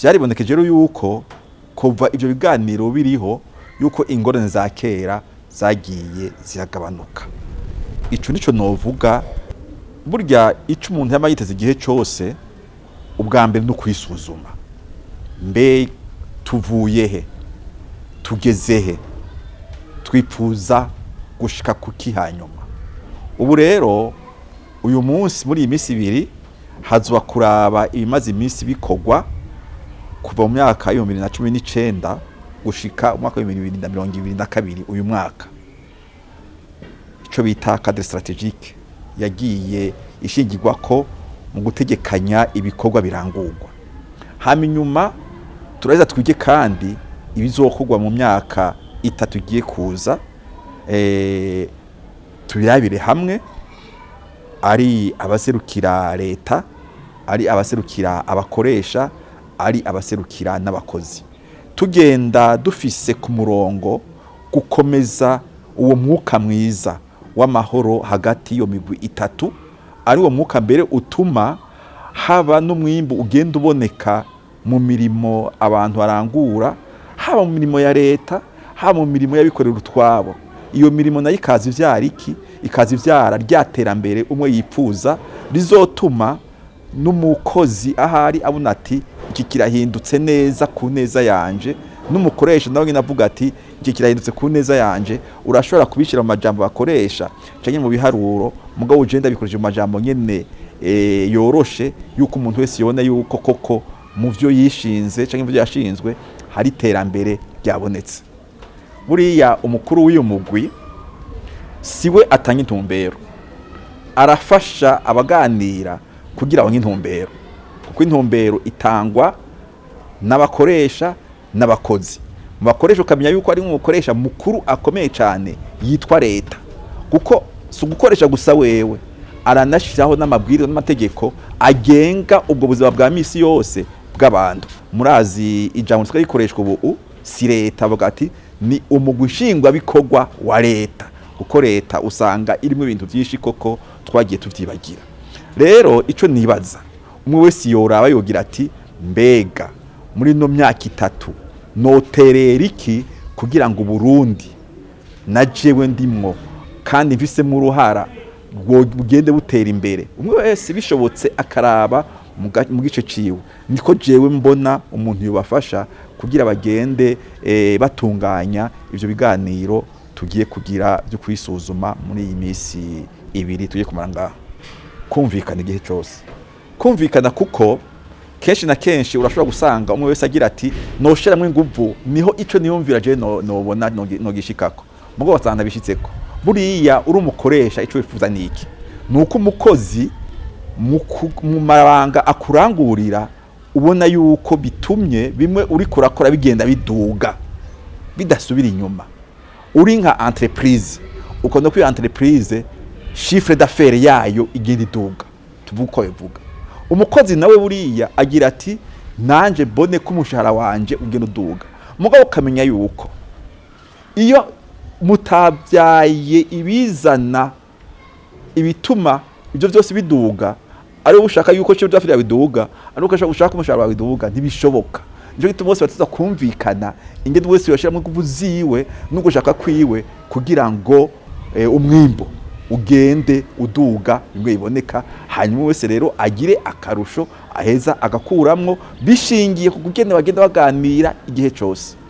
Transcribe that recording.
Vyaribonekeje rero yuko kuva ivyo biganiro biriho, yuko ingorane za kera zagiye ziragabanuka. Ico nico novuga. Burya ico umuntu yama yiteze igihe cose, ubwa mbere ni ukwisuzuma: mbe tuvuye he, tugeze he, twipfuza gushika kuki? Hanyuma ubu rero uyu munsi, muri iyi minsi 2, hazoba kuraba ibimaze iminsi bikorwa kuva mu myaka 2019 gushika umwaka wa 2022. Uyu mwaka ico bita cadre stratégique yagiye ishingirwako mu gutegekanya ibikorwa birangurwa. Hama inyuma turaheza twige kandi ibizokorwa mu myaka 3 igiye kuza, tubirabire hamwe, ari abaserukira leta, ari abaserukira abakoresha, ari abaserukira n'abakozi, tugenda dufise ku murongo gukomeza uwo mwuka mwiza w'amahoro hagati y'iyo migwi itatu, ari uwo mwuka mbere utuma haba n'umwimbu ugenda uboneka mu mirimo abantu barangura, haba mu mirimo ya leta, haba mu mirimo y'abikorera utwabo. Iyo mirimo nayo ikaza ivyara iki? Ikaza ivyara rya terambere umwe yipfuza, rizotuma n'umukozi ahari abona ati: "Iki kirahindutse neza ku neza yanje", n'umukoresha nawe nyine avuga ati: "Iki kirahindutse ku neza yanje." Urashobora kubishyira mu majambo bakoresha canke mu biharuro, mugabo ugenda bikoresheje mu majambo nyene yoroshe, yuko umuntu wese yobona yuko koko mu vyo yishinze canke mu vyo yashinzwe hari iterambere ryabonetse. Buriya umukuru w'uyu mugwi siwe atanga intumbero, arafasha abaganira kugira ngo intumbero, kuko intumbero itangwa n'abakoresha n'abakozi. Mu bakoresha ukamenya yuko ari umukoresha mukuru akomeye cyane yitwa leta, kuko si ugukoresha gusa, wewe aranashyiraho n'amabwiriza n'amategeko agenga ubwo buzima bwa misi yose bw'abantu. Murazi ijambo risigaye rikoreshwa ubu, si leta, bavuga ati ni umugwi nshingwabikorwa wa leta, kuko leta usanga irimo ibintu byinshi koko twagiye tuvyibagira. Rero ico nibaza, umwe wese yoraba yogira ati: "Mbega muri ino myaka 3 noterera iki kugira ngo Burundi na jewe ndimwo kandi mfisemo uruhara bugende butera imbere?" Umwe wese bishobotse akaraba mu gice ciwe. Niko jewe mbona umuntu yobafasha kugira bagende batunganya ivyo biganiro tugiye kugira byo kwisuzuma muri iyi minsi 2 tugiye kumara ngaha. Kumvikana igihe cyose, kumvikana, kuko kenshi na kenshi urashobora gusanga umwe wese agira ati: "Noshiramwo inguvu niho ico niyumvira je nobona nogishikako", mugo basanga bishitseko. Buriya uri umukoresha, ico wifuza ni iki? Ni uko umukozi mu mabanga akurangurira ubona yuko bitumye bimwe uri kurakora bigenda biduga, bidasubira inyuma. Uri nka entreprise, ukabona ko iyo entreprise chiffre d'affaires yayo igenda iduga, tuvuga uko bivuga. Umukozi nawe buriya agira ati: "Nanje mbone ko umushahara wanje ugenda uduga." Mugabo ukamenya yuko iyo mutabyaye ibizana ibituma ibyo byose biduga, ari ushaka yuko chiffre d'affaires yawe iduga, ari uko ushaka umushahara wawe iduga, ntibishoboka. Nico gituma bose batiza kumvikana ingene wese yoshiramo inguvu ziwe no gushaka kwiwe kugira ngo umwimbo ugende uduga bimwe biboneka. Hanyuma wese rero agire akarusho aheza agakuramwo bishingiye ku kugene bagenda baganira igihe cose.